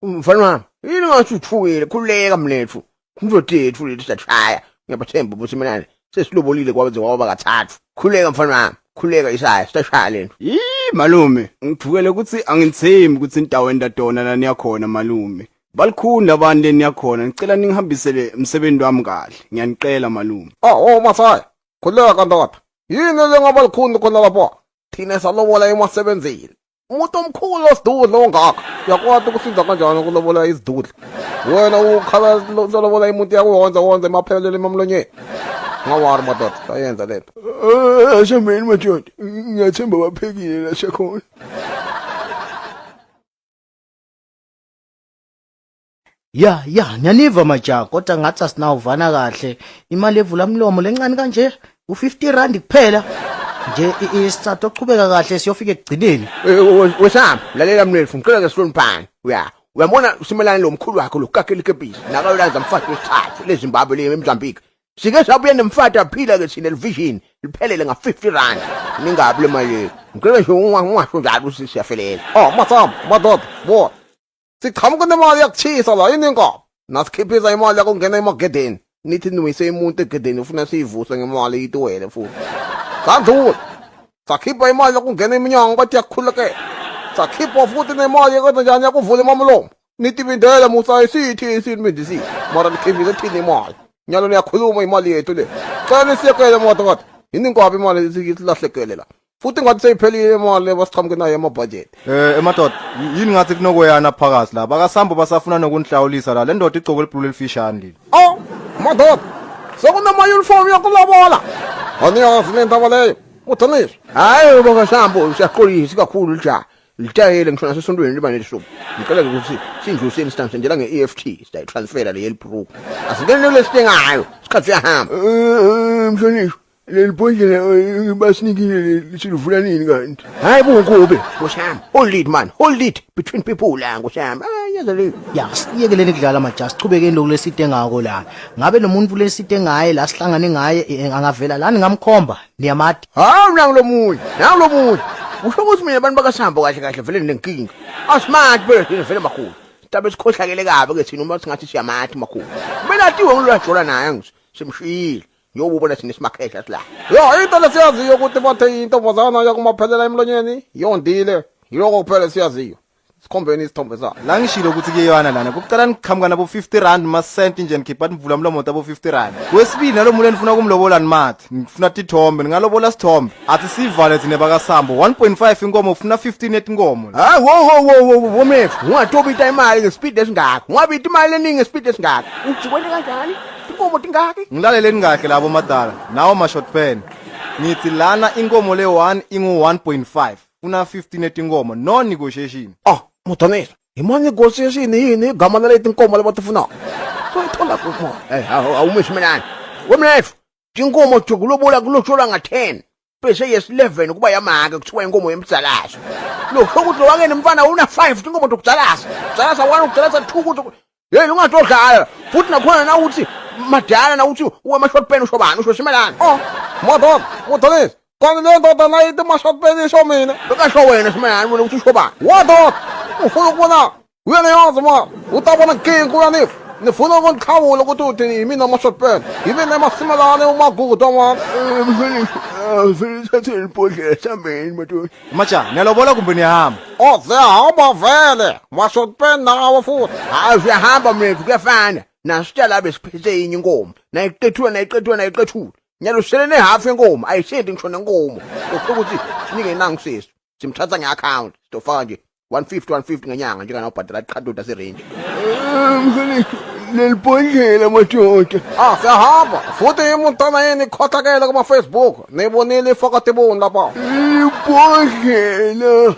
Mfana wami, yini ngathi uthukile, khululeka mlethu. Umfowethu lethu siyashaya. Ngiyabathemba ukuthi mina sesilobolile kwaze kwaba kathathu. Khululeka mfana wami, khululeka Isaya, siyashaya lento. Yii malume, ngithukele ukuthi angithembi ukuthi indawo endadona la niyakhona malume. Balikhuni abantu leniyakhona, ngicela ningihambisele umsebenzi wami kahle. Ngiyanicela malume. Oh, oh Masaya, khululeka ndoda. Yini le ngaba likhuni khona lapho? Thina salobola emasebenzini. Umuntu omkhulu osidudla ongaka. Uyakwati ukusiza kanjani ukulobola izidudla? Wena ukhala lobola imuntu yakuwonza wonza emaphelele emamlonyeni. Ngawari madoda, sayenza lento. Ashameni madoda, ngiyathemba baphekile la sekhona. Ya ya ngiyaniva majaha kodwa ngathi asinawuvana kahle imali evula mlomo lencane kanje u50 rand kuphela nje isithathu ochubeka kahle siyofika ekugcineni. Wesami lalela mnethu ngicela ke sihloniphane uya uyabona usimelane lo mkhulu wakho lo kakhe likepisi nakayolaza mfazi wesithathu leZimbabwe le eMozambique sike sabuya nemfati aphila ke thina livision liphelele nga 50 rand ningabi le mali ngicela nje ungasho njalo ukuthi siyafelela. Oh Masam, madoda, bo. Siqhamuka nemali yakuchisa la yini inkomo. Nasikhiphisa imali yakungena emagedeni. Nithi niwise umuntu egedeni ufuna siyivuse ngemali ituwele futhi. Sadlula. Sakhipha imali yakungena eminyango bathi yakhulekela. Sakhipha futhi nemali yokwenza njani yakuvula emamlomo. Nithi bindela musa isithi isinibindisile. Mara nikhiphise thina imali. Nyalo niyakhuluma imali yethu le. Cela nisiyekele madoda. Yini inkabi imali silahlekele la. Futhi ngathi seyiphelile imali abasiqhamuke nayo emabhajethi. Emadoda, yini ngathi kunokweyana phakathi la. Bakasambo basafuna nokunhlawulisa la. Le ndoda igcoke elibhulu elifishane leli. Oh, madoda. Sekunama uniform yokulobola. Aniyazi le ndaba leyo. Uthaniswa. Hayi bakasambo siyaqolisa kakhulu lijaha. Litayele ngisho nasesontweni liba nelisuku. Ngicela ukuthi sindluseni sitamsendela nge-EFT sidayitransfera le yelibhruku. Asingene kulesitengayo. Isikhathi siyahamba. Mhlonishwa leli bhodlela basinikile silivula nini kanti? Hayi bo Nkube, Nkosi yami. Hold it man, hold it between people la Nkosi yami. Hayi yenza le. Ya siyekeleni kudlala majaha sichubekeni lokhu lesite ngako la. Ngabe lo muntu lesite ngaye la sihlangane ngaye angavela la ningamkhomba niyamati. Hawu nangu lomunye, nangu lomunye. Usho ukuthi mina abantu bakaSambo kahle kahle vele nenkinga. Asimathi phela thina vele makhulu. Tabe sikhohlakele kabi ke thina uma singathi siyamathi makhulu. Kumele atiwe ngilwajola naye angisi. Simshiyile. Njengoba ubona thina simakhehla sila. Ya into lesiyaziyo ukuthi bathe intombazana yakumaphelela emlonyeni yondile. Yiloko kuphela esiyaziyo. Sikhombeni isithombe sakhe. La ngishilo ukuthi kuyeyana lana. Kuqala niqhamuka nabo 50 rand ma cent nje nikhipha nivula umlomo tabo 50 rand. Kwesibili nalo muntu enifuna kumlobola nimathi. Ngifuna tithombe, ningalobola sithombe. Athi sivale thina bakaSambo 1.5 inkomo ufuna 15 yetinkomo. Hayi wo wo wo wo wo mfethu, ungatobita imali ngespeed esingaka. Ungabita imali eningi ngespeed esingaka. Uthi kanjani? Tinkomo tingaki? Ngilaleleni kahle labo madala. Nawo ma short pen. Ngithi lana inkomo le 1 ingu 1.5. Funa 15 yetinkomo no negotiation. Oh, Muthanisa. Imali negotiation yini igama lale tinkomo labatifunako? Soyithola kuphi? Eh, awumishmelani. Wemlethu, tinkomo kulobola kulotsholwa nga-10 bese yes-11 kuba yamake kuthiwa inkomo yemdzalazo. Lokho ukuthi lo wakene mfana una 5 tinkomo tokudzalaza. Dzalaza 1 ukudzalaza 2 ukuthi Hey ungatodlala futhi nakhona na uthi madala na uthi uwema short pen usho bani usho simelane. Oh, madoda, Muthanisa. Kanti le ndoda nayithi ma-short pen isho mina. Bekasho wena simelane wena uthi usho bani. Wadoda, ufuna ukubona uyaniyazi ma utabona nkinga uyanifa. Nifuna ukungiqhawula ukuthi uthi yimina ama-short pen. Yimina emasimelane umaguda man. Thathe libhodlela sambeni madoda. Maja, niyalobola kumbe niyahamba? Oh, siyahamba vele. Ma-short pen nawo futhi. Hayi siyahamba mlethu kuyafana. Nasitshela besiphethe inye inkomo. Nayiqethula nayiqethula nayiqethula. Nyalo sele nehalf yenkomo ayisendi ngisho nenkomo. Lokho ukuthi sinike nangu sisi. Simthatha nge-account sitofaka nje 150 150 ngenyanga njengana ubhadala iqhadoda serenji. Mhlonishwa leli bhodlela madoda. Ah, siyahamba. Futhi imntana yini ikhohlakele kuma-Facebook. Nibonile ifakatibuni lapha. Ibhodlela.